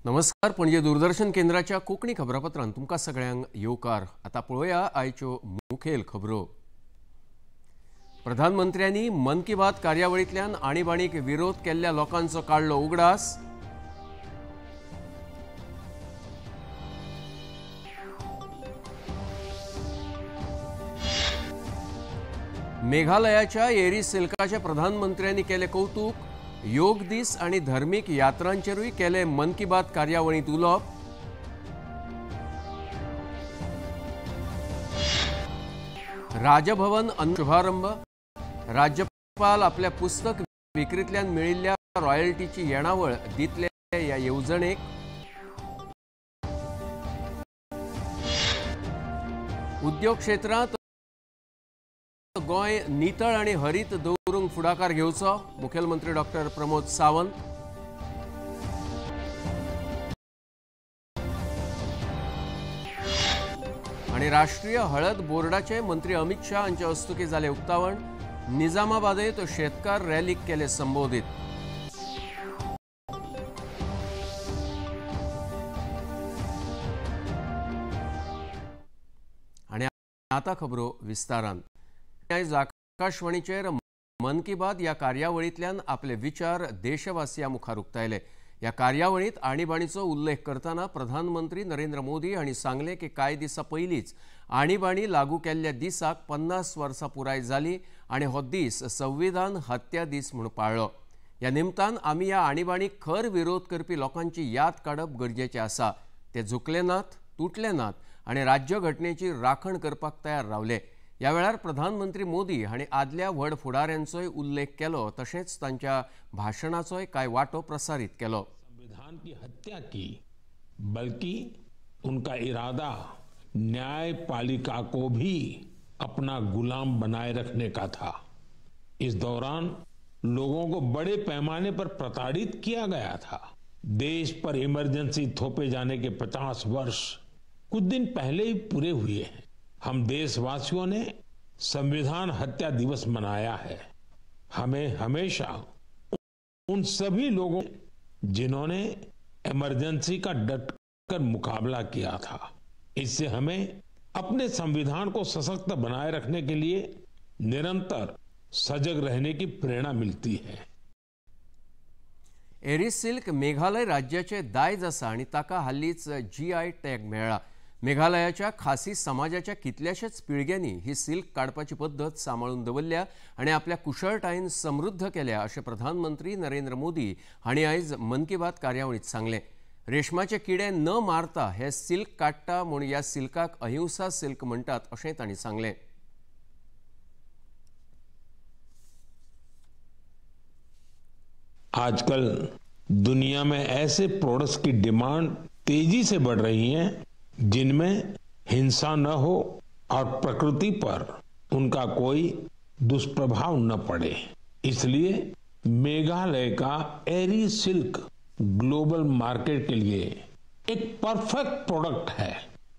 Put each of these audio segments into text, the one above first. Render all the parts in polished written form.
नमस्कार, पणजे दूरदर्शन केंद्राच्या कोंकणी खबरापत्रान तुमकां सगळ्यांक येवकार। आतां पळोवया आयच्यो मुखेल खबरो। प्रधानमंत्र्यांनी मन की बात कार्यावळींतल्यान आणीबाणीक विरोध केल्ल्या लोकांचो काडलो उगडास। मेघालयाच्या एरी सिल्काचे प्रधानमंत्र्यांनी केले कौतुक। योग दीस आणि धार्मिक यात्रांचेरूय केले मन की बात कार्यावळींत उलोवप। राजभवन शुभारंभ। राज्यपाल आपल्या पुस्तक विक्रीतल्यान मेळिल्ल्या रॉयल्टीची येणावळ दितले ह्या येवजणेक। उद्योग क्षेत्रांत गोंय नितळ आणि हरित दवरूंक फुडाकार घेवचो, मुखेलमंत्री डॉक्टर प्रमोद सावंत। आणि राष्ट्रीय हळद बोर्डाचे मंत्री अमित शाह हांचे हस्तुकीं जालें उक्तावण। निजामाबादेंत शेतकार रॅलीक केले संबोधित। आणि आता खबरो विस्तारान। आयज आकाशवाणीचेर मन की बात ह्या कार्यावळींतल्यान आपले विचार देशवासियां मुखार उक्तायले। ह्या कार्यावळींत आणीबाणीचो उल्लेख करतना प्रधानमंत्री नरेंद्र मोदी हांणी सांगलें की कांय दिसां पयलींच आणीबाणी लागू केल्ल्या दिसाक 50 वर्सां पुराय जाली आनी हो दीस संविधान हत्या दीस म्हूण पाळ्ळो। ह्या निमतान आमी ह्या आणीबाणीक खर विरोध करपी लोकांची याद काडप गरजेचें आसा। ते झुकले नात, तुटले नात आनी राज्यघटनेची राखण करपाक तयार रावले। ह्या वेळार प्रधानमंत्री मोदी हांणी आदल्या व्हड फुडाऱ्यांचोय उल्लेख केलो, तशेंच तांच्या भाशणाचोय कांय वांटो प्रसारित केलो। संविधान की हत्या की, बल्कि उनका इरादा न्यायपालिका को भी अपना गुलाम बनाए रखने का था। इस दौरान लोगों को बड़े पैमाने पर प्रताड़ित किया गया था। देश पर इमरजेंसी थोपे जाने के 50 वर्ष कुछ दिन पहले ही पूरे हुए हैं। हम देशवासियों ने संविधान हत्या दिवस मनाया है। हमें हमेशा उन सभी लोगों जिन्होंने इमरजेंसी का डटकर मुकाबला किया था, इससे हमें अपने संविधान को सशक्त बनाए रखने के लिए निरंतर सजग रहने की प्रेरणा मिलती है। एरी सिल्क मेघालय राज्याचे दायज आसा आनी ताका हालींच GI tag मेळ्ळा। मेघालयाच्या खासी समाजाच्या कितल्याशाच पिळग्यांनी ही सिल्क काडपाची पद्दत सांबाळून दवरल्या आनी आपल्या कुशळटायेन समृद्ध केल्या अशें प्रधानमंत्री नरेंद्र मोदी हांणी आयज मन की बात कार्यावळींत सांगलें। रेशमाचे किडे न मारता हे सिल्क काडटा म्हूण ह्या सिल्काक अहिंसा सिल्क म्हणटात अशें तांणी सांगलें। आजकल दुनिया में ऐसे प्रोडक्ट्स की डिमांड तेजी से बढ़ रही है जिनमें हिंसा न हो और प्रकृति पर उनका कोई दुष्प्रभाव न पड़े। इसलिए मेघालय का एरी सिल्क ग्लोबल मार्केट के लिए एक परफेक्ट प्रोडक्ट है।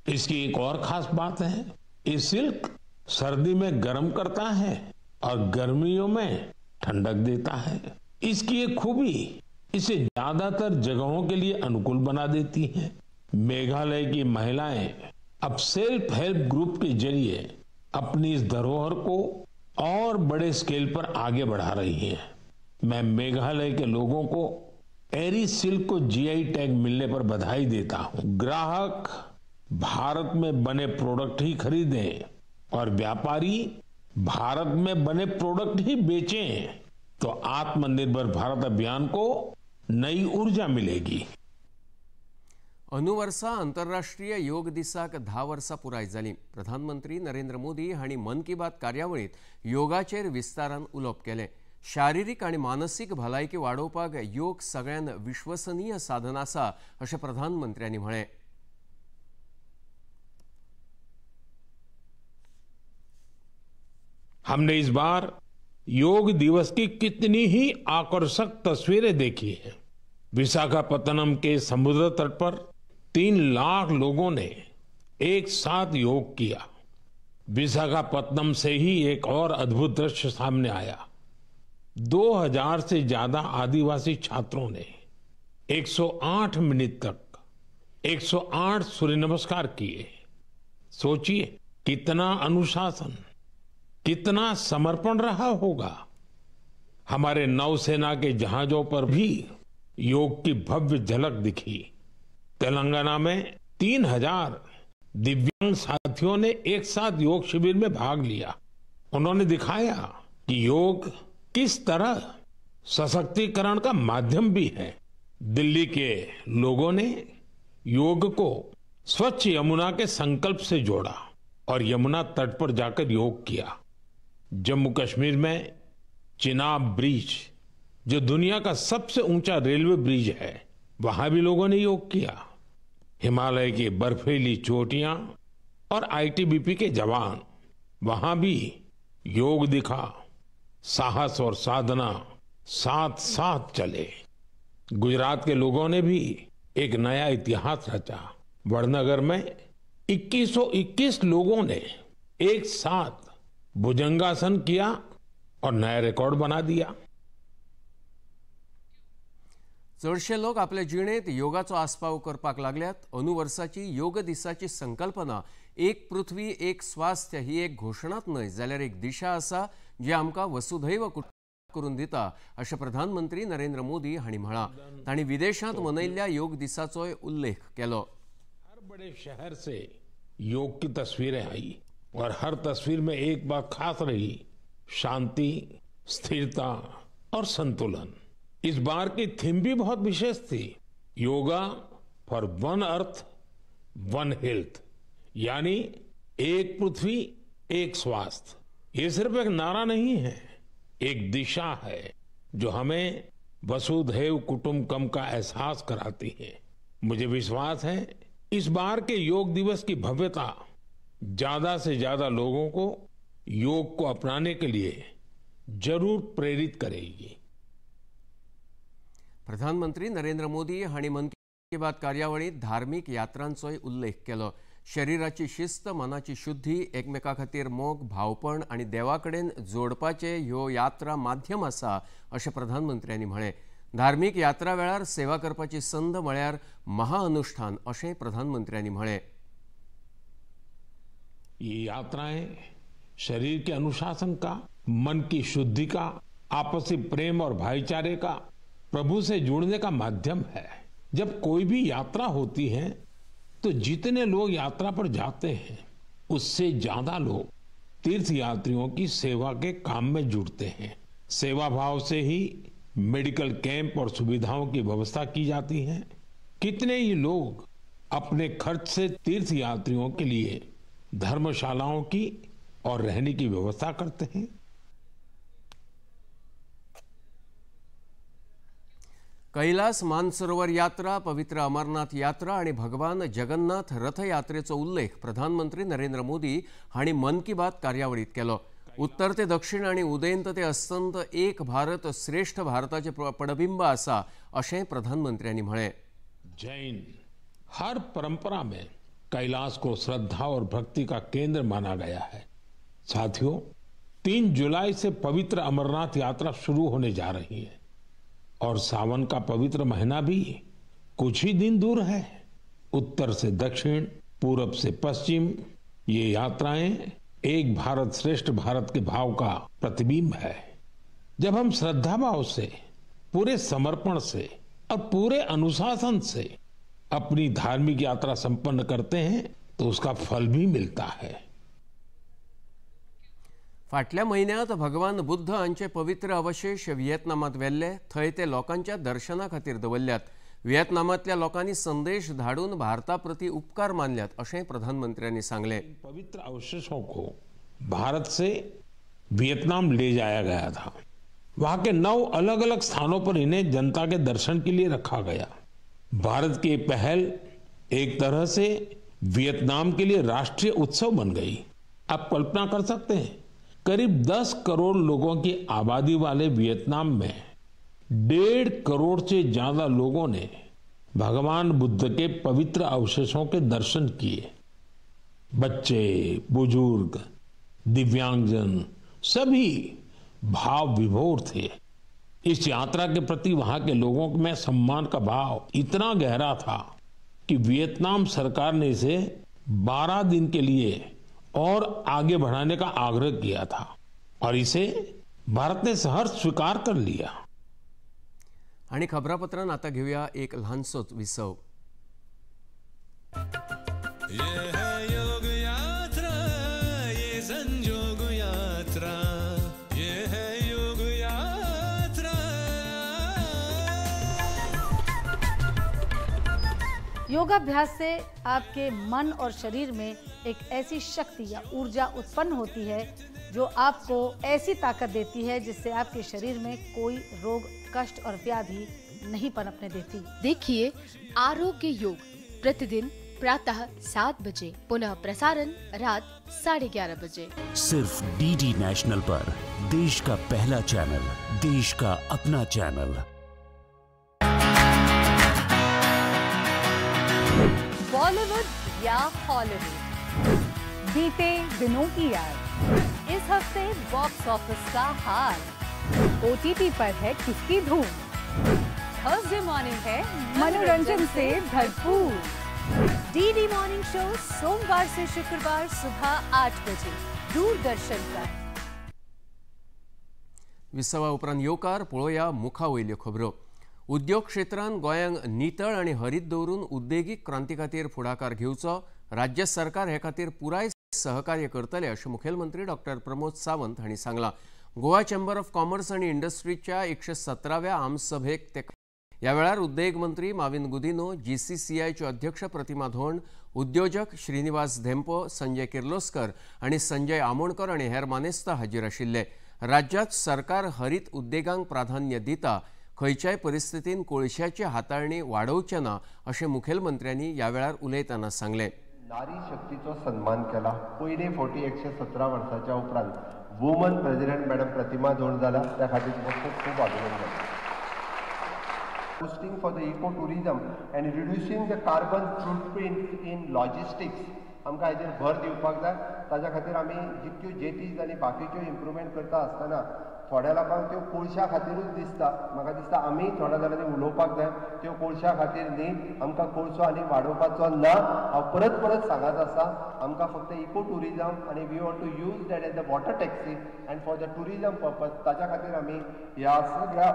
इसकी एक और खास बात है, ये सिल्क सर्दी में गर्म करता है और गर्मियों में ठंडक देता है। इसकी एक खूबी इसे ज्यादातर जगहों के लिए अनुकूल बना देती है। मेघालय की महिलाएं अब सेल्फ हेल्प ग्रुप के जरिए अपनी इस धरोहर को और बड़े स्केल पर आगे बढ़ा रही हैं। मैं मेघालय के लोगों को एरी सिल्क को GI tag मिलने पर बधाई देता हूं। ग्राहक भारत में बने प्रोडक्ट ही खरीदें और व्यापारी भारत में बने प्रोडक्ट ही बेचें तो आत्मनिर्भर भारत अभियान को नई ऊर्जा मिलेगी। अनुवर्सा आंतरराष्ट्रीय योग दिसाक 10 वर्सां पुराय जालीं। प्रधानमंत्री नरेंद्र मोदी हांणी मन की बात कार्यावळींत योगाचेर विस्तारान उलोवप केलें। शारिरीक आनी मानसीक भलायकी वाडोवपाक योग सगळ्यान विश्वसनीय साधन आसा अशें प्रधानमंत्र्यांनी म्हळें। हमने इस बार योग दिवस की कितनी ही आकर्षक तस्वीरें देखी हैं। विशाखापत्तनम के समुद्र तट पर 3 लाख लोगों ने एक साथ योग किया। विशाखापत्तनम से ही एक और अद्भुत दृश्य सामने आया। 2000 से ज्यादा आदिवासी छात्रों ने 108 मिनट तक 108 सूर्य नमस्कार किए। सोचिए कितना अनुशासन, कितना समर्पण रहा होगा। हमारे नौसेना के जहाजों पर भी योग की भव्य झलक दिखी। तेलंगाना में 3000 दिव्यांग साथियों ने एक साथ योग शिविर में भाग लिया। उन्होंने दिखाया कि योग किस तरह सशक्तिकरण का माध्यम भी है। दिल्ली के लोगों ने योग को स्वच्छ यमुना के संकल्प से जोड़ा और यमुना तट पर जाकर योग किया। जम्मू कश्मीर में चिनाब ब्रिज, जो दुनिया का सबसे ऊंचा रेलवे ब्रिज है, वहां भी लोगों ने योग किया। हिमालय की बर्फीली चोटियां और आईटीबीपी के जवान, वहां भी योग दिखा। साहस और साधना साथ साथ चले। गुजरात के लोगों ने भी एक नया इतिहास रचा। वडनगर में 2121 लोगों ने एक साथ भुजंगासन किया और नया रिकॉर्ड बना दिया। चडशे लोक आपले जिणेंत योगाचो आस्पाव करपाक लागल्यात। अंदू वर्साची योग दिसाची संकल्पना एक पृथ्वी एक स्वास्थ्य ही एक घोशणाच न्हय जाल्यार एक दिशा आसा जी आमकां वसुधैव करून दिता अशें प्रधानमंत्री नरेंद्र मोदी हांणी म्हळां। तांणी विदेशांत मनयल्ल्या योग दिसाचोय उल्लेख केलो। हर बड़े शहर से योग की तस्वीरें आई और हर तस्वीर में एक बात खास रही, शांति, स्थिरता और संतुलन। इस बार की थीम भी बहुत विशेष थी, yoga for one earth one health, यानी एक पृथ्वी एक स्वास्थ्य। ये सिर्फ एक नारा नहीं है, एक दिशा है जो हमें वसुधैव कुटुंबकम का एहसास कराती है। मुझे विश्वास है इस बार के योग दिवस की भव्यता ज्यादा से ज्यादा लोगों को योग को अपनाने के लिए जरूर प्रेरित करेगी। प्रधानमंत्री नरेंद्र मोदी हांणी मन की बात कार्यावळींत धार्मिक यात्रांचोय उल्लेख केलो। शरीराची शिस्त, मनाची शुद्धी, एकमेका खातीर मोग, भावपण आनी देवा कडेन जोडपाचे ह्यो यात्रा माध्यम आसा अशें प्रधानमंत्र्यांनी म्हळें। धार्मिक यात्रा वेळार सेवा करपाची संद म्हळ्यार महाअनुष्ठान अशें प्रधानमंत्र्यांनी म्हळें। ये यात्राएं शरीर के अनुशासन का, मन की शुद्धि का, आपसी प्रेम और भाईचारे का, प्रभु से जुड़ने का माध्यम है। जब कोई भी यात्रा होती है तो जितने लोग यात्रा पर जाते हैं उससे ज्यादा लोग तीर्थ यात्रियों की सेवा के काम में जुड़ते हैं। सेवा भाव से ही मेडिकल कैंप और सुविधाओं की व्यवस्था की जाती है। कितने ही लोग अपने खर्च से तीर्थ यात्रियों के लिए धर्मशालाओं की और रहने की व्यवस्था करते हैं। कैलास मानसरोवर यात्रा, पवित्र अमरनाथ यात्रा आणि भगवान जगन्नाथ रथयात्रेचो उल्लेख प्रधानमंत्री नरेंद्र मोदी हांणी मन की बात कार्यावळींत केलो। उत्तर ते दक्षिण आणि उदयंत ते अस्तंत एक भारत श्रेष्ठ भारताचे पडबिंब आसा अशें प्रधानमंत्र्यांनी म्हळें। जैन हर परंपरा में कैलाश को श्रद्धा और भक्ति का केंद्र माना गया है। साथियों, 3 जुलाई से पवित्र अमरनाथ यात्रा शुरू होने जा रही है और सावन का पवित्र महीना भी कुछ ही दिन दूर है। उत्तर से दक्षिण, पूरब से पश्चिम, ये यात्राएं एक भारत श्रेष्ठ भारत के भाव का प्रतिबिंब है। जब हम श्रद्धा भाव से, पूरे समर्पण से और पूरे अनुशासन से अपनी धार्मिक यात्रा संपन्न करते हैं तो उसका फल भी मिलता है। फाटल्या म्हयन्यांत भगवान बुद्ध हांचे पवित्र अवशेष व्हिएतनामांत व्हेल्ले, थंय ते लोकांच्या दर्शना खातीर दवरल्यात। व्हिएतनामांतल्या लोकांनी संदेश धाडून भारता प्रती उपकार मानल्यात अशें प्रधानमंत्र्यांनी सांगलें। पवित्र अवशेषों को भारत से वियतनाम ले जाया गया था। वहां के 9 अलग अलग स्थानों पर इन्हें जनता के दर्शन के लिए रखा गया। भारत की पहल एक तरह से वियतनाम के लिए राष्ट्रीय उत्सव बन गई। आप कल्पना कर सकते हैं, करीब 10 करोड़ लोगों की आबादी वाले वियतनाम में 1.5 करोड़ से ज्यादा लोगों ने भगवान बुद्ध के पवित्र अवशेषों के दर्शन किए। बच्चे, बुजुर्ग, दिव्यांगजन सभी भाव विभोर थे। इस यात्रा के प्रति वहां के लोगों में सम्मान का भाव इतना गहरा था कि वियतनाम सरकार ने इसे 12 दिन के लिए और आगे बढ़ाने का आग्रह किया था और इसे भारत ने सहर्ष स्वीकार कर लिया। आणि खबरापत्रान आता घेऊया एक ल्हानसोच विसव। ये है योग यात्रा, ये संजोग यात्रा, ये है योग यात्रा। योगाभ्यास से आपके मन और शरीर में एक ऐसी शक्ति या ऊर्जा उत्पन्न होती है जो आपको ऐसी ताकत देती है जिससे आपके शरीर में कोई रोग, कष्ट और व्याधि नहीं पनपने देती। देखिए आरोग्य योग प्रतिदिन प्रातः 7 बजे, पुनः प्रसारण रात 11:30 बजे, सिर्फ डीडी नेशनल पर। देश का पहला चैनल, देश का अपना चैनल। बॉलीवुड या हॉलीवुड, बीते दिनों की याद, इस हफ्ते बॉक्स ऑफिस का हाल, ओटीटी पर है किसकी धूम, थर्सडे मॉर्निंग है मनोरंजन से भरपूर। डीडी मॉर्निंग शो सोमवार से शुक्रवार सुबह 8 बजे दूरदर्शन पर। विसवा उपरांत येवकार पळोवया मुखा वयल्यो खबरो। उद्योग क्षेत्रान गोंयांक नितळ आनी हरीत दवरून उद्देगीक क्रांती खातीर फुडाकार घेवचो, राज्य सरकार हे खातीर पुराय सहकार्य करतले अशें मुखेलमंत्री डॉक्टर प्रमोद सावंत हांणी सांगलां। गोवा चेंबर ऑफ कॉमर्स आनी इंडस्ट्रीच्या 117व्या आमसभेक ते ह्या वेळार उद्देग मंत्री माविन गुदिनो, जीसीसीआयच्यो अध्यक्ष प्रतिमा धोंड, उद्योजक श्रीनिवास धेंपो, संजय किर्लोस्कर आनी संजय आमोणकर आनी हेर मानेस्त हाजीर आशिल्ले। राज्यांत सरकार हरीत उद्देगांक प्राधान्य दिता, खंयच्याय परिस्थितीन कोळशाची हाताळणी वाडोवचे ना अशें मुखेलमंत्र्यांनी ह्या वेळार उलयतना सांगलें। नारी शक्तीचो सन्मान केला। पयले फावटी 117 वर्साच्या उपरांत woman president madam Pratima Dhond जाला, त्या खातीर तुमकां खूब खूब अभिनंदन। Boosting for the eco tourism and reducing the carbon footprint in logistics आमकां हाजेर भर दिवपाक जाय। ताज्या खातीर आमी जितक्यो जेटीज आनी बाकीच्यो इम्प्रुवमेंट करता आसतना थोड्या लोकांक त्यो कोळशा खातीरूच दिसता। म्हाका दिसता आमी थोड्या जाणांनी उलोवपाक जाय, त्यो कोळशा खातीर न्ही, आमकां कोळसो आनी वाडोवपाचो ना। हांव परत परत सांगत आसा, आमकां फक्त इको ट्युरिजम आनी we want to use that as a water taxi and for the tourism purpose. ताज्या खातीर आमी ह्या सगळ्या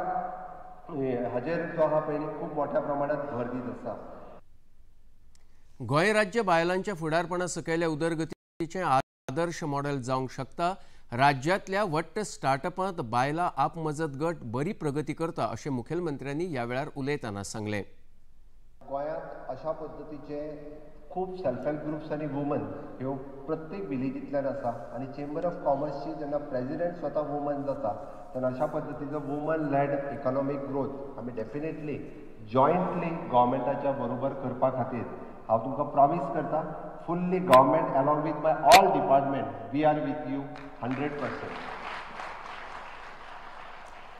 हाजेर जो आहा पळय खूब मोठ्या प्रमाणात भर दीत आसा। गोंय राज्य बायलांच्या फुडारपणा सकयल्या उदरगतीचें आदर्श मॉडेल जावंक शकता। राज्यांतल्या वट्ट स्टार्टअपांत बायलां आपमजत गट बरी प्रगती करता अशें मुखेलमंत्र्यांनी ह्या वेळार उलयतना सांगलें। गोंयांत अशा पद्दतीचे खूब सेल्फ हेल्प ग्रुप्स आनी वुमन ह्यो प्रत्येक विलेजींतल्यान आसा आनी चेंबर ऑफ कॉमर्सची जेन्ना प्रेजिडेंट स्वता वुमन जाता तेन्ना अशा पद्दतीचो वुमन लॅड इकॉनॉमीक ग्रोथ आमी डेफिनेटली जॉयंटली गव्हर्मेंटाच्या बरोबर करपा खातीर हांव तुमकां प्रॉमीस करता, fully government along with my all department we are with you 100%।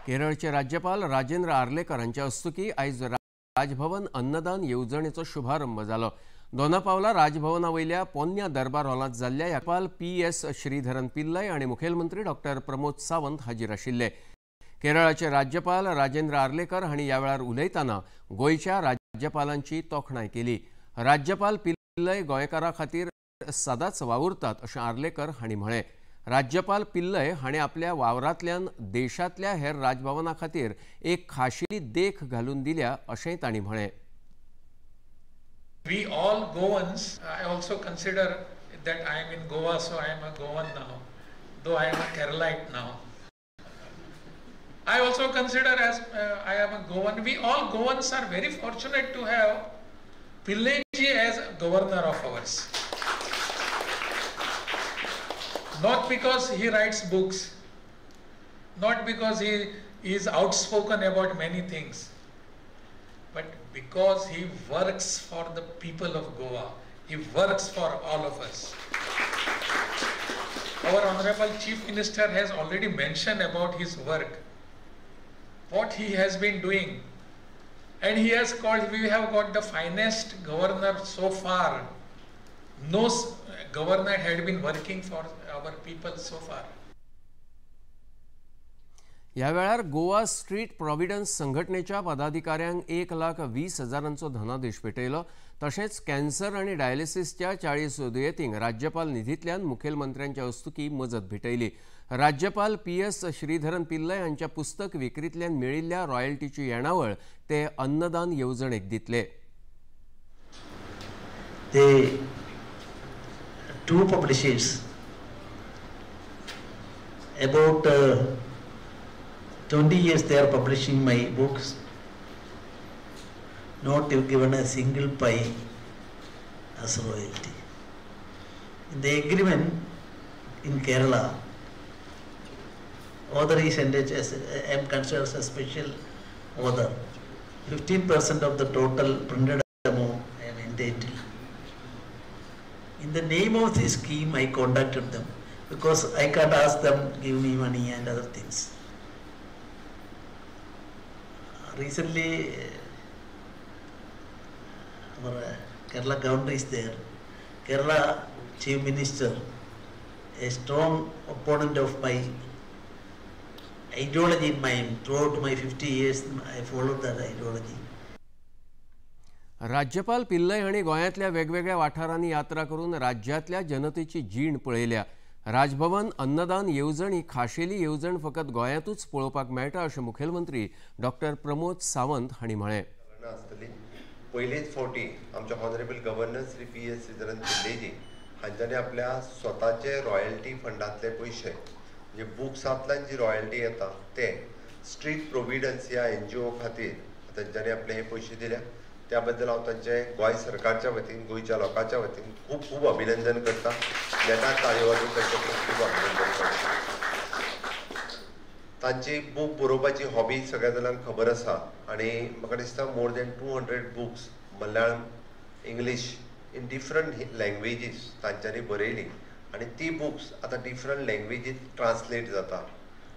केरळचे राज्यपाल राजेंद्र आर्लेकर हांच्या हस्तुकी आयज राजभवन अन्नदान येवजणेचो शुभारंभ जालो। दोनापावला राजभवना वयल्या पोन्न्या दरबार हॉलांत जाल्ल्या ह्या पी.एस. श्रीधरन पिल्लय आनी मुखेलमंत्री डॉक्टर प्रमोद सावंत हाजीर आशिल्ले। केरळाचे राज्यपाल राजेंद्र आर्लेकर हांणी ह्या वेळार उलयतना गोंयच्या राज्यपालांची तोखणाय केली। राज्यपाल पिल्लय गोंयकारां खातीर सदांच वावुरतात अशें आर्लेकर हांणी म्हळें। राज्यपाल पिल्लय हांणी आपल्या वावरांतल्यान देशांतल्या हेर राजभवना खातीर एक खाशेली देख घालून दिल्या अशेंय तांणी म्हळें। We all Goans, I also consider that I am in Goa, so I am a Goan now, though I am a Keralite now. I also consider as I am a Goan. We all Goans are very fortunate to have Pillai ji as governor of ours. Not because he writes books, not because he is outspoken about many things, but because he works for the people of Goa. He works for all of us. Our Honorable Chief Minister has already mentioned about his work, what he has been doing. And he has called, we have got the finest governor so far. No governor had been working for our people so far. ह्या वेळार Goa street Providence संघटनेच्या पदाधिकाऱ्यांक 1,20,000 धनादेश भेटयलो. तशेंच cancer आनी डायलिसिसच्या 40 दुयेंतींक राज्यपाल निधींतल्यान मुखेलमंत्र्यांच्या हस्तुकीं मजत भेटयली. राज्यपाल PS Sreedharan Pillai हांच्या पुस्तक विक्रींतल्यान मेळिल्ल्या रॉयल्टीची येणावळ ते अन्नदान येवजणेक दितले. The two publishers about 20 years they are publishing my books, not given a single pie as royalty. In the agreement in Kerala, author is entered as, I am considered as a special author. 15% of the total printed amount I am entitled. In the name of this scheme, I contacted them because I can't ask them give me money and other things. Recently, our Kerala governor is there. Kerala Chief Minister, a strong opponent of my ideology in mind. Throughout my 50 years, I followed that ideology. राज्यपाल पिल्लय हांणी गोंयांतल्या वेगवेगळ्या वाठारांनी यात्रा करून राज्यांतल्या जनतेची जीण पळयल्या. राजभवन अन्नदान येवजण ही खाशेली येवजण फकत गोंयांतूच पळोवपाक मेळटा अशें मुखेलमंत्री डॉक्टर प्रमोद सावंत हांणी म्हळें. पयलीच फावटी आमचे honourable governor Shri PS Sreedharan पिल्लेजी हांच्यांनी आपल्या स्वताचे रॉयल्टी फंडांतले पयशे, म्हणजे बुक्सांतल्यान जी रॉयल्टी येता ते स्ट्रीट प्रोविडन्स ह्या NGO खातीर तांच्यांनी आपले हे पयशे दिल्या. त्या बद्दल हांव तांचे गोंय सरकारच्या वतीन, गोंयच्या लोकांच्या वतीन खूब खूब अभिनंदन करता. नेटान ताळयो वाजोवन तांचें खूब खूब अभिनंदन करता. तांची बूक बरोवपाची हॉबी सगळ्या जाणांक खबर आसा आनी म्हाका दिसता more than 200 books Malayalam, English in different languages तांच्यांनी बरयली आनी ती बुक्स आतां डिफरंट लँग्वेजीत ट्रान्सलेट जाता.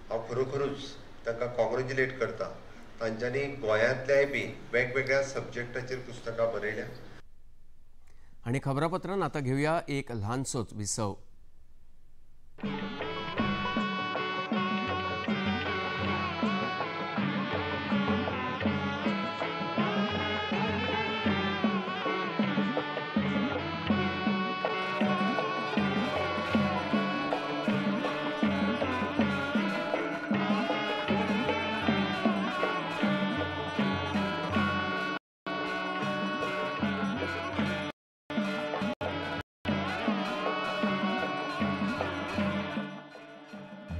हांव खरोखरूच तांकां कॉंग्रेच्युलेट करता. तांच्यांनी गोंयांतल्याय बी वेगवेगळ्या सब्जेक्टाचेर पुस्तकां बरयल्या. आनी खबरापत्रान आतां घेवया एक ल्हानसोच विसव.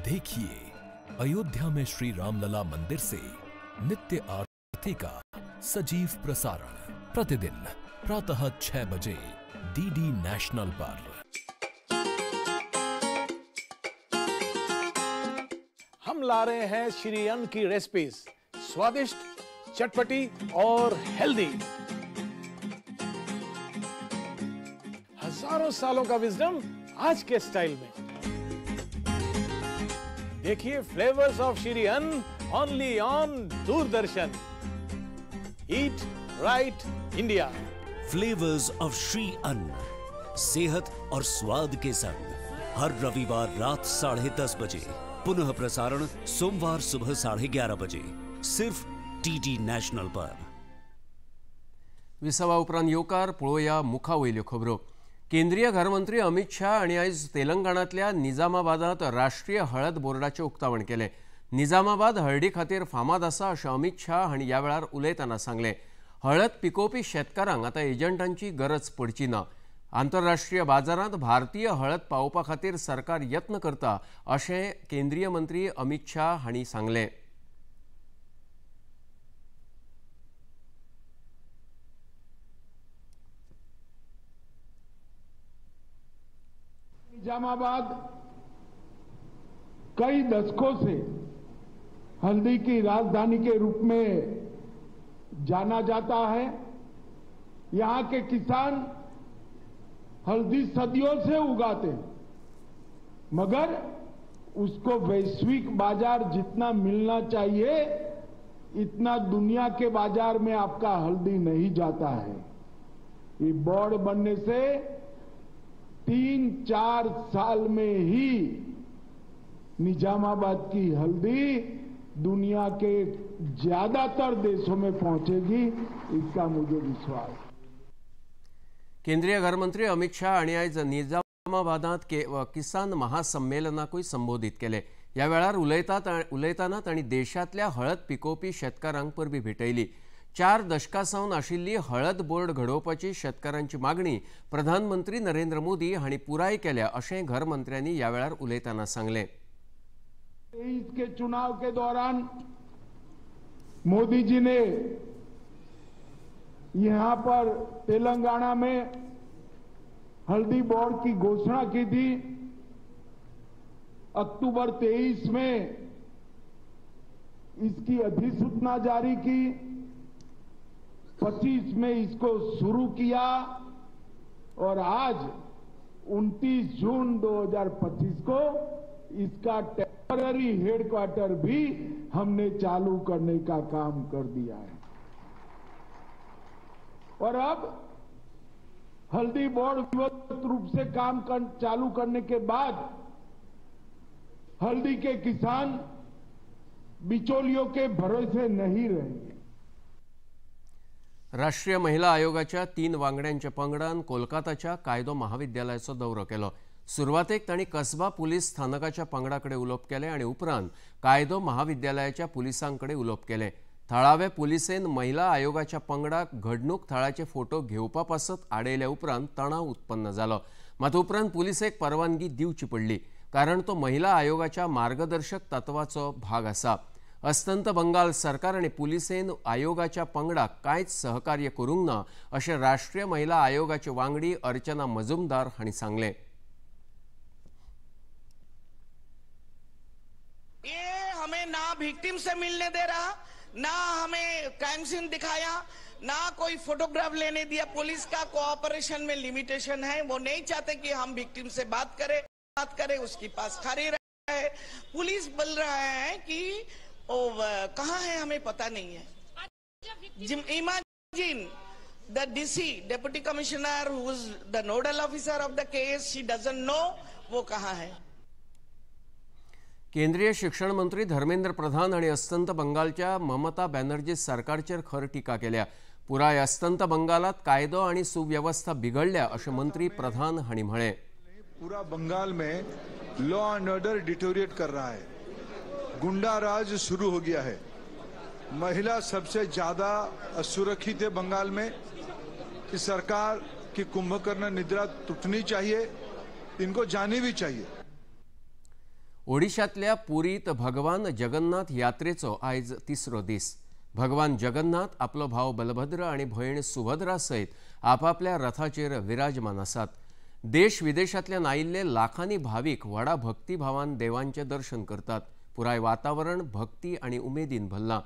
देखिए अयोध्या में श्री रामलला मंदिर से नित्य आरती का सजीव प्रसारण प्रतिदिन प्रातः 6 बजे DD national पर। हम ला रहे हैं श्री अन्न की रेसिपीज, स्वादिष्ट, चटपटी और हेल्दी। हजारों सालों का विजडम आज के स्टाइल में। देखिए flavours of Shri Anna only on Doordarshan. Eat right India. Flavours of Shri Anna, सेहत और स्वाद के संग हर रविवार रात 10:30 बजे, पुनः प्रसारण सोमवार सुबह 11:30 बजे, सिर्फ DD national पर। विसवा उपरांत येवकार पळोवया मुखा वयल्यो खबरो। केंद्रीय घरमंत्री अमित शाह हांणी आयज तेलंगणांतल्या निजामाबादांत राष्ट्रीय हळद बोर्डाचें उक्तावण केलें। निजामाबाद हळदी खातीर फामाद आसा अशें अमित शाह हांणी ह्या वेळार उलयतना सांगलें। हळद पिकोवपी शेतकारांक आतां एजंटांची गरज पडची ना। आंतरराष्ट्रीय बाजारांत भारतीय हळद पावोवपा खातीर सरकार यत्न करता अशें केंद्रीय मंत्री अमित शाह हांणी सांगलें। निजामाबाद कई दशकों से हल्दी की राजधानी के रूप में जाना जाता है। यहां के किसान हल्दी सदियों से उगाते हैं, मगर उसको वैश्विक बाजार जितना मिलना चाहिए इतना दुनिया के बाजार में आपका हल्दी नहीं जाता है। ये बोर्ड बनने से 3-4 साल में ही निजामाबाद की हल्दी दुनिया के ज्यादातर देशों में पहुंचेगी, इसका मुझे विश्वास। केंद्रीय घरमंत्री अमित शाह हांणी आयज निजामाबादांत किसान महासंमेलनाकूय संबोधीत केले। ह्या वेळार उलयतना तांणी देशांतल्या हळद पिकोवपी शेतकारांक परबी भेटयली। 4 दशकां सावन आशिल्ली हळद बोर्ड घडोवपाची शेतकारांची मागणी प्रधानमंत्री नरेंद्र मोदी हांणी पुराय केल्या अशें घरमंत्र्यांनी ह्या वेळार उलयतना सांगलें। 23 के चुनाव के दौरान मोदी जी ने यहां पर तेलंगाना में हल्दी बोर्ड की घोषणा की थी। अक्टूबर 23 में इसकी अधिसूचना जारी की, 25 में इसको शुरू किया और आज 29 जून 2025 को इसका टेम्पररी हेडक्वार्टर भी हमने चालू करने का काम कर दिया है। और अब हल्दी बोर्ड विधिवत रूप से काम चालू करने के बाद हल्दी के किसान बिचौलियों के भरोसे नहीं रहेंगे। राष्ट्रीय महिला आयोगाच्या 3 वांगड्यांच्या पंगडान कोलकाताच्या कायदो महाविद्यालयाचो दौरो केलो। सुरवातेक तांणी कसबा पुलीस स्थानकाच्या पंगडा कडेन उलोवप केलें आनी उपरांत कायदो महाविद्यालयाच्या पुलिसां कडेन उलोवप केलें। थळावे पुलिसेन महिला आयोगाच्या पंगडाक घडणूक थळाचे फोटो घेवपा पासत आडयल्या उपरांत तणाव उत्पन्न जालो। मात उपरांत पुलिसेक परवानगी दिवची पडली, कारण तो महिला आयोगाच्या मार्गदर्शक तत्वाचो भाग आसा। अस्तंत बंगाल सरकार आनी पुलिसेन आयोगाच्या पंगडाक कांयच सहकार्य करूंक ना अशें राष्ट्रीय महिला आयोगाचे वांगडी अर्चना मजुमदार हांणी सांगलें। ये हमें ना विक्टिम से मिलने दे रहा, ना हमें क्राइम सीन दिखाया, ना कोई फोटोग्राफ लेने दिया। पुलिस का कोऑपरेशन में लिमिटेशन है, वो नहीं चाहते कि हम विक्टिम से बात करें, उसके पास खड़े रहे। पुलिस बोल रहा है कि ओ कहाँ है हमें पता नहीं है। Imagine the DC, deputy commissioner, who is the nodal officer of the case, she doesn't know वो कहाँ है। केंद्रीय शिक्षण मंत्री धर्मेंद्र प्रधान आणि अस्तंत बंगालच्या ममता बॅनर्जी सरकारचेर खर टीका केल्या। पुराय अस्तंत बंगालात कायदो आणि सुव्यवस्था बिघडल्या अशें मंत्री प्रधान हांणी म्हळें। पूरा बंगाल में लॉ एंड ऑर्डर डिटोरिएट कर रहा है, गुंडा राज शुरू हो गया है, महिला सबसे ज्यादा असुरक्षित है बंगाल में। इस सरकार की कुंभकर्ण निद्रा टूटनी चाहिए, इनको जानी भी चाहिए। ओडिशातल्या पुरीत भगवान जगन्नाथ यात्रेचो आयज तिसरो दीस। भगवान जगन्नाथ आपलो भाव बलभद्र आनी भयण सुभद्रा सयत आपापल्या रथाचेर विराजमान आसात। देश विदेशांतल्यान आयिल्ले लाखांनी भावीक व्हडा भक्तिभावान देवांचें दर्शन करतात। पुराय वातावरण भक्ती आनी उमेदीन भरलां।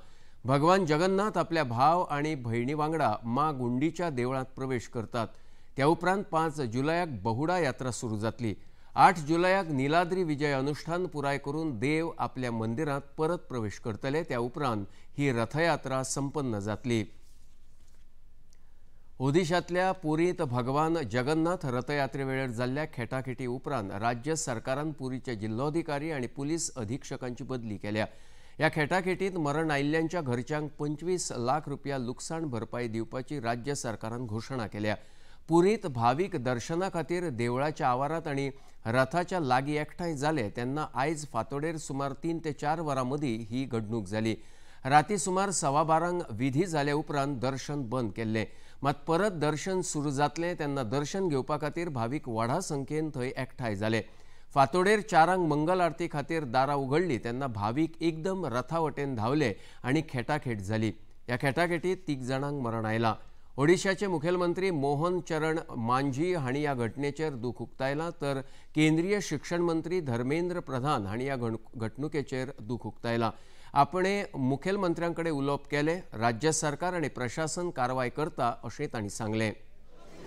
भगवान जगन्नाथ आपल्या भाव आनी भयणी वांगडा मां गुंडीच्या देवळांत प्रवेश करतात। त्या उपरांत 5 जुलयाक बहुडा यात्रा सुरू जातली। 8 जुलयाक नीलाद्री विजय अनुष्ठान पुराय करून देव आपल्या मंदिरांत परत प्रवेश करतले। त्या उपरांत ही रथयात्रा संपन्न जातली। ओदिशांतल्या पुरींत भगवान जगन्नाथ रथयात्रे वेळार जाल्ल्या खेटाखेटी उपरांत राज्य सरकारान पुरीचे जिल्लोधिकारी आनी पुलीस अधीक्षकांची बदली केल्या। ह्या खेटाखेटींत मरण आयिल्ल्यांच्या घरच्यांक 25 लाख रुपया लुकसाण भरपाई दिवपाची राज्य सरकारान घोशणा केल्या। पुरींत भावीक दर्शना खातीर देवळाच्या आवारांत आनी रथाच्या लागीं एकठांय जाले तेन्ना आयज फांतोडेर सुमार 3 ते 4 वरां मदीं ही घडणूक जाली। राती सुमार 12:15 विधी जाल्या उपरांत दर्शन बंद केल्लें। मात परत दर्शन सुरू जातलें तेन्ना दर्शन घेवपा खातीर भावीक व्हडा संख्येन थंय एकठांय जाले। फांतोडेर 4 मंगल आरती खातीर दारां उगडली तेन्ना भावीक एकदम रथा वटेन धांवले आनी खेटाखेट जाली। ह्या खेटाखेटीत 3 जाणांक मरण आयलां। ओडिशाचे मुखेलमंत्री मोहन चरण मांझी हांणी ह्या घटनेचेर दूख उक्तायलां, तर केंद्रीय शिक्षण मंत्री धर्मेंद्र प्रधान हांणी ह्या घडणुकेचेर दूख उक्तायलां। आपणे मुखेलमंत्र्यां कडेन उलोवप केलें, राज्य सरकार आनी प्रशासन कारवाय करता अशें तांणी सांगलें।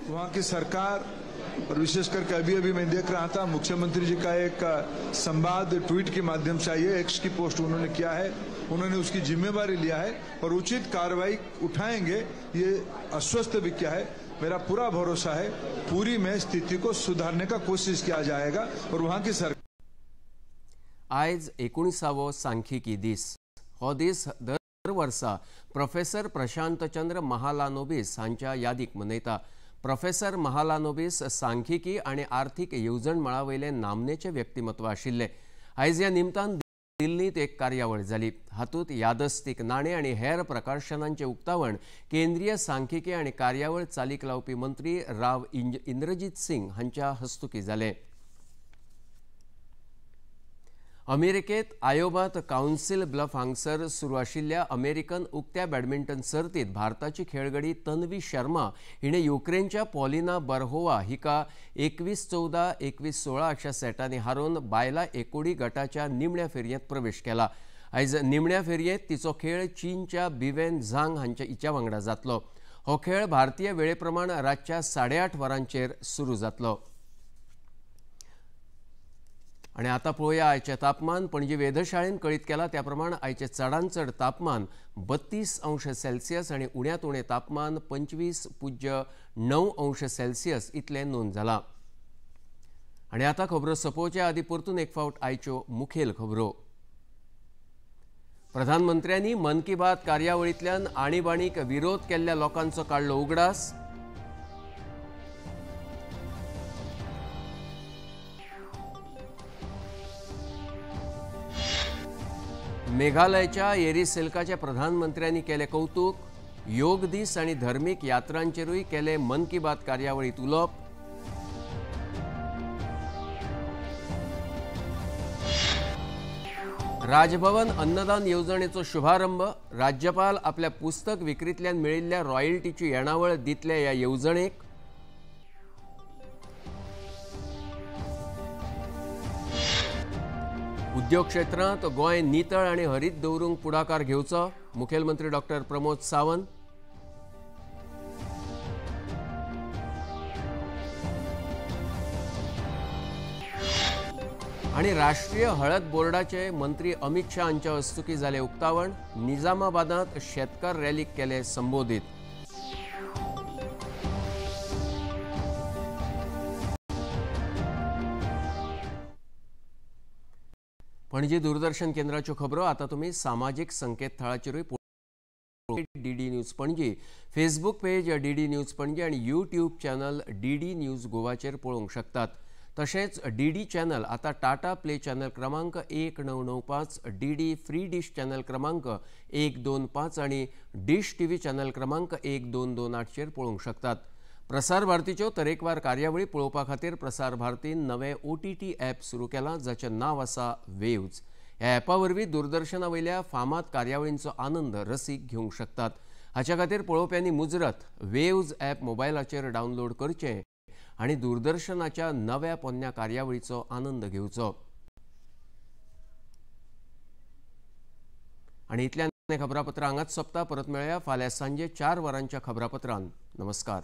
वहाँ की सरकार और विशेष करके अभी अभी मैं देख रहा था मुख्यमंत्री जी का एक संवाद ट्वीट के माध्यम से आई है, एक्स की पोस्ट उन्होंने किया है, उन्होंने उसकी जिम्मेवारी लिया है और उचित कार्रवाई उठाएंगे ये आश्वस्त भी किया है। मेरा पूरा भरोसा है पूरी में स्थिति को सुधारने का कोशिश किया जाएगा और वहाँ की सरकार। आयज 19वो सांख्यिकी दीस। हो दीस दर वर्सा प्रोफेसर प्रशांत चंद्र महालानोबीस हांच्या यादीक मनयता. प्रोफेसर महालानोबीस सांख्यिकी आनी आर्थीक येवजण मळा वयले नामनेचे व्यक्तिमत्व आशिल्ले. आयज ह्या निमतान दिल्लींत एक कार्यावळ जाली. हातूंत यादस्तीक नाणे आनी हेर प्रकाशनांचें उक्तावण केंद्रीय सांख्यिकी आनी कार्यावळ चालीक लावपी मंत्री राव इंद्रजीत सिंग हांच्या हस्तुकीं जालें. अमेरिकेत आयोबात काउन्सिल ब्लफ हांगसर सुरू आशिल्ल्या अमेरिकन उक्त्या बॅडमिंटन सर्तीत भारताची खेळगडी तन्वी शर्मा हिणें युक्रेनच्या पॉलिना बरहोवा हिका 21-14, 21-16 अशा सेटांनी हारोवन बायला एकोडी गटाच्या निमण्या फेरयेंत प्रवेश केला. आयज निमण्या फेरयेंत तिचो खेळ चीनच्या बिवेन झांग हांच्या हिच्या वांगडा जातलो. हो खेळ भारतीय वेळे प्रमाण रातच्या 8:30 वरांचेर सुरू जातलो. आनी आतां पळोवया आयचें तापमान. पणजी वेधशाळेन कळीत केलां त्या प्रमाण आयचें चडांत चड तापमान 32 अंश सेल्सियस आनी उण्यांत उणें तापमान 25.9 अंश सेल्सियस इतलें नोंद जालां. आनी आतां खबरो सोंपोवच्या आदीं परतून एक फावट आयच्यो मुखेल खबरो. प्रधानमंत्र्यांनी मन की बात कार्यावळींतल्यान आणीबाणीक विरोध केल्ल्या लोकांचो काडलो उगडास. मेघालयच्या येरी सिल्काच्या प्रधानमंत्र्यांनी केले कौतुक. योग दीस आनी धर्मीक यात्रांचेरूय केले मन की बात कार्यावळींत उलोवप. राजभवन अन्नदान येवजणेचो शुभारंभ. राज्यपाल आपल्या पुस्तक विक्रींतल्यान मेळिल्ल्या रॉयल्टीची येणावळ दितले ह्या येवजणेक. उद्योग क्षेत्रांत गोंय नितळ आनी हरीत दवरूंक पुढाकार घेवचो. मुखेलमंत्री डॉक्टर प्रमोद सावंत. आनी राष्ट्रीय हळद बोर्डाचे मंत्री अमित शाह हांच्या हस्तुकीं जालें उक्तावण. निजामाबादांत शेतकार रॅलीक केले संबोधीत. पणजी दूरदर्शन केंद्राच्यो खबरो आतां तुमी सामाजीक संकेतथळाचेरूय DD news Panaji, Facebook page DD news Panaji आनी यूट्यूब चॅनल डीडी न्यूज गोवाचेर पळोवंक शकतात. तशेंच डीडी चॅनल आतां टाटा प्ले चॅनल क्रमांक 1995, डीडी फ्री डिश चॅनल क्रमांक 125 आनी डिश टीव्ही चॅनल क्रमांक 1228चेर पळोवंक शकतात. प्रसार भारतीच्यो तरेकवार कार्यावळी पळोवपा खातीर प्रसार भारतीन नवें OTT app सुरू केलां जाचें नांव आसा वेव्ज. ह्या ॲपा वरवीं दूरदर्शना वयल्या फामाद कार्यावळींचो आनंद रसीक घेवंक शकतात. हाच्या खातीर पळोवप्यांनी मुजरत वेव्ज ॲप मोबायलाचेर डावनलोड करचें आनी दूरदर्शनाच्या नव्या पोन्न्या कार्यावळीचो आनंद घेवचो. आनी इतल्यान खबरापत्रां हांगाच सोंपता. परत मेळया फाल्यां सांजे 4 वरांच्या खबरापत्रान. नमस्कार.